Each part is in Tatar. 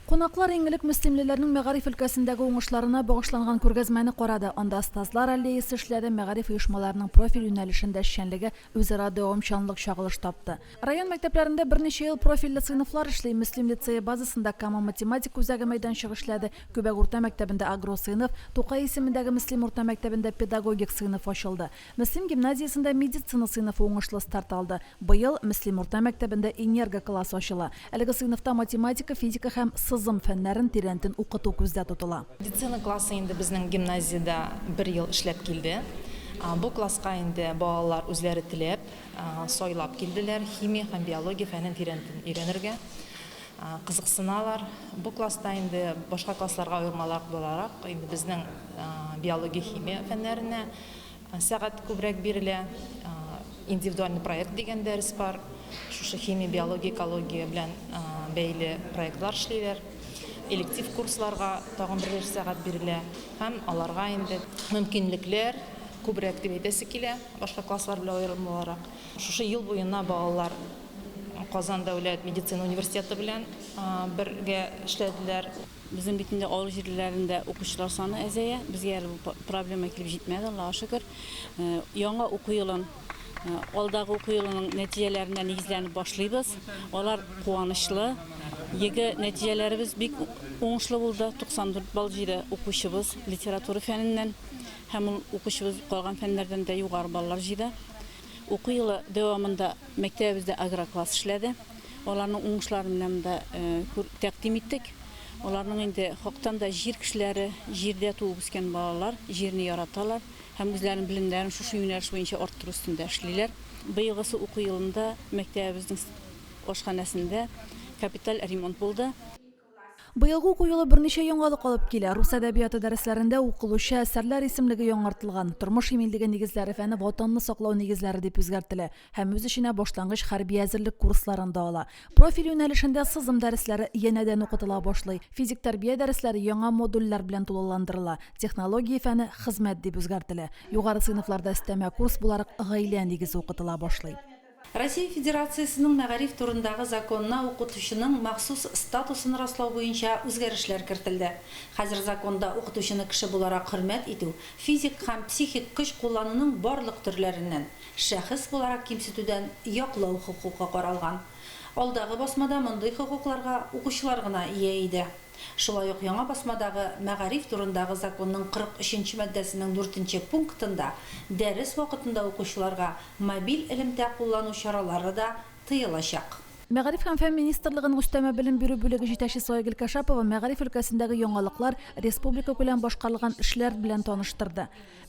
Кунаклар иң элек мөслимлеләрнең мәгариф өлкәсендәге уңышларына багышланган күргәзмәне карады. Анда остазлар аллеясы эшләде, мәгариф оешмаларының профиль юнәлешендә эшчәнлеге үзара дәвамчанлык чагылыш тапты. Район мәктәпләрендә берничә ел профильле сыйныфлар эшли. Мөслим лицее базасында Кама математика үзәге мәйданчыгы эшләде, Күбәк урта мәктәбендә агросыйныф, Тукай исемендәге Мөслим урта мәктәбендә педагогик сыйныф ачылды. Мөслим гимназиясендә медицина сыйныфы уңышлы старт алды. Быел Мөслим урта мәктәбендә энерго классы ачыла. Әлеге сыйныфта математика, физика һәм сызым фәннәрен тирәнтен укыту күздә тотыла. Медицина классы инде безнең гимназиядә бер ел эшләп килде. Бу класска инде балалар үзләре теләп, сайлап килделәр, химия һәм биология фәнен тирәнтен өйрәнергә кызыксыналар. Бу класста инде башка классларга аермалырак буларак, инде безнең биология, химия фәннәренә Сәгать күбрәк бирелә. Индивидуальный проект дигән дәрес бар. Шушы химия, биология, экология белән бәйле проектлар эшлиләр. Электив курсларга тагын берәр сәгать бирелә һәм аларга инде мөмкинлекләр күбрәк дип әйтәсе килә, башка класслар белән аерым буларак. Шушы ел буена балалар Казан дәүләт медицина университеты белән бергә эшләделәр. Безнең бит инде авыл җирләрендә укучылар саны әзәя. Безгә әле бу проблема килеп җитмәде, Аллага шөкер. Яңа уку елын, алдагы уку елының нәтиҗәләренә нигезләнеп башлыйбыз. Алар куанычлы. ЕГЭ нәтиҗәләребез бик уңышлы булды. 94 балл җыйды укучыбыз литература фәненнән. Һәм ул укучыбыз калган фәннәрдән дә югары баллар җыйды. Уку елы дәвамында мәктәбебездә агрокласс эшләде. Аларның уңышларын менә монда тәкъдим иттек. Аларның инде хактан да җир кешеләре, җирдә туып үскән балалар, җирне яраталар һәм үзләренең белемнәрен шушы юнәлеш буенча арттыру өстендә эшлиләр. Быелгысы уку елында мәктәбебезнең ашханәсендә капиталь ремонт булды. Быелгы уку елы берничә яңалык алып килә. Рус әдәбияты дәресләрендә укылучы әсәрләр исемлеге яңартылган. Тормыш иминлеге нигезләре фәне Ватанны саклау нигезләре дип үзгәртелә һәм үз эченә башлангыч хәрби әзерлек курсларын да ала. Профиль юнәлешендә сызым дәресләре янәдән укытыла башлый. Физик тәрбия дәресләре яңа модульләр белән тулыландырыла. Технология фәне Хезмәт дип үзгәртелә. Югары сыйныфларда өстәмә курс буларак Гаилә нигезе укытыла башлый. Россия Федерациясенең Мәгариф турындагы законына укытучының махсус статусын раслау буенча үзгәрешләр кертелде. Хәзер законда укытучыны кеше буларак хөрмәт итү, физик һәм психик көч куллануның барлык төрләреннән, шәхес буларак кимсетүдән яклау хокукы каралган. Алдагы басмада мондый хокукларга укучылар гына ия иде. Шулай ук яңа басмадагы Мәгариф турындагы законның 43 нче маддәсенең дүртенче пунктында дәрес вакытында укучыларга мобиль элемтә куллану чаралары да тыелачак. Мәгариф һәм фән министрлыгының өстәмә белем бирү бүлеге җитәкчесе Айгөл Кашапова мәгариф өлкәсендәге яңалыклар, республикакүләм башкарылган эшләр белән таныштырды.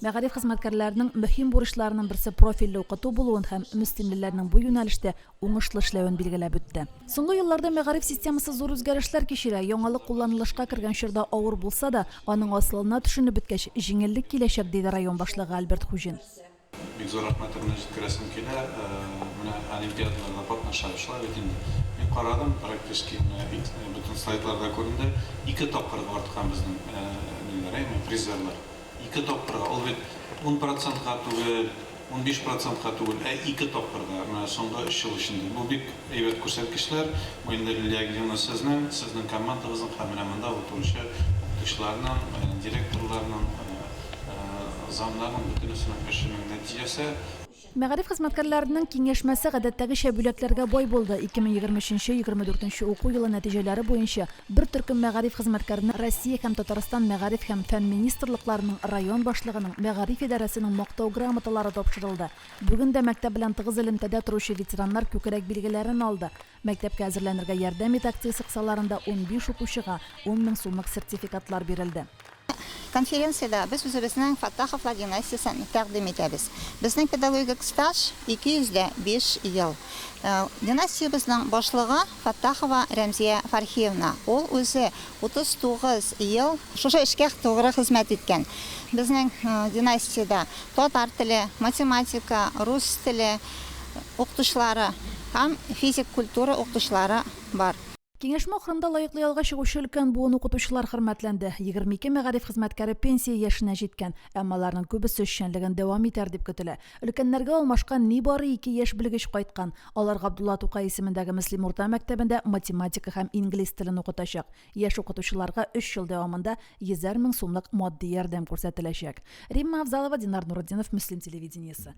Мәгариф хезмәткәрләренең мөһим бурычларының берсе профильле укыту булуын һәм мөслимлеләрнең бу юнәлештә уңышлы эшләвен билгеләп үтте. Соңгы елларда мәгариф системасы зур үзгәрешләр кичерә. Яңалык кулланылышка кергән чорда авыр булса да, аның асылына төшенеп беткәч, җиңеллек киләчәк, диде район башлыгы Альберт Хуҗин. Бик зур рәхмәтемне җиткерәсем килә. Менә олимпиадаларда катнашабыз, шулай бит инде. Мин карадым, практически менә бит бөтен слайдларда күренде, ике тапкырга арткан безнең ниләр, әйме, призерлар. Ике тапкырга, ул бит ун процентка түгел, 15 процентка түгел, ә ике тапкырга, менә соңгы өч ел эчендә. Бу бик әйбәт күрсәткечләр. Бу инде Лилия Гилевна сезнең, сезнең командагызның һәм менә монда утыручы укытучыларның, директорларның, замнарның бөтенесенең эшенең нәтиҗәсе. Мәгариф хезмәткәрләренең киңәшмәсе гадәттәгечә бүләкләргә бай булды. 2023 24 уку елы нәтиҗәләре буенча Бер төркем мәгариф хезмәткәренә Россия һәм Татарстан Мәгариф һәм фән министрлыкларының, район башлыгының, мәгариф идарәсенең Мактау грамоталары тапшырылды. Бүген дә мәктәп белән тыгыз элемтәдә торучы ветераннар күкрәк билгеләрен алды. Мәктәпкә әзерләнергә ярдәм ит акциясе кысаларында 15 укучыга 10 мең сумлык сертификатлар бирелде. Конференциядә без үзебезнең Фаттаховлар династиясен тәкъдим итәбез. Безнең педагогик стаж 205 ел. Династиябезнең башлыгы Фаттахова Рәмзия Фархиевна. Ул үзе 39 ел шушы эшкә тугры хезмәт иткән. Безнең династиядә татар теле, математика, рус теле укытучылары һәм физик культура укытучылары бар. Киңәшмә ахырында лаеклы ялга чыгучы өлкән буын укытучылар хөрмәтләнде. 22 мәгариф хезмәткәре пенсия яшенә җиткән, әмма аларның күбесе эшчәнлеген дәвам итәр дип көтелә. Өлкәннәргә алмашка нибары ике яшь белгеч кайткан. Алар Габдулла Тукай исемендәге Мөслим урта мәктәбендә математика һәм инглиз телен укытачак. Яшь укытучыларга өч ел дәвамында йөзәр мең сумлык матди ярдәм күрсәтеләчәк. Римма Авзалова, Динар Нуретдинов, Мөслим телевидениесе.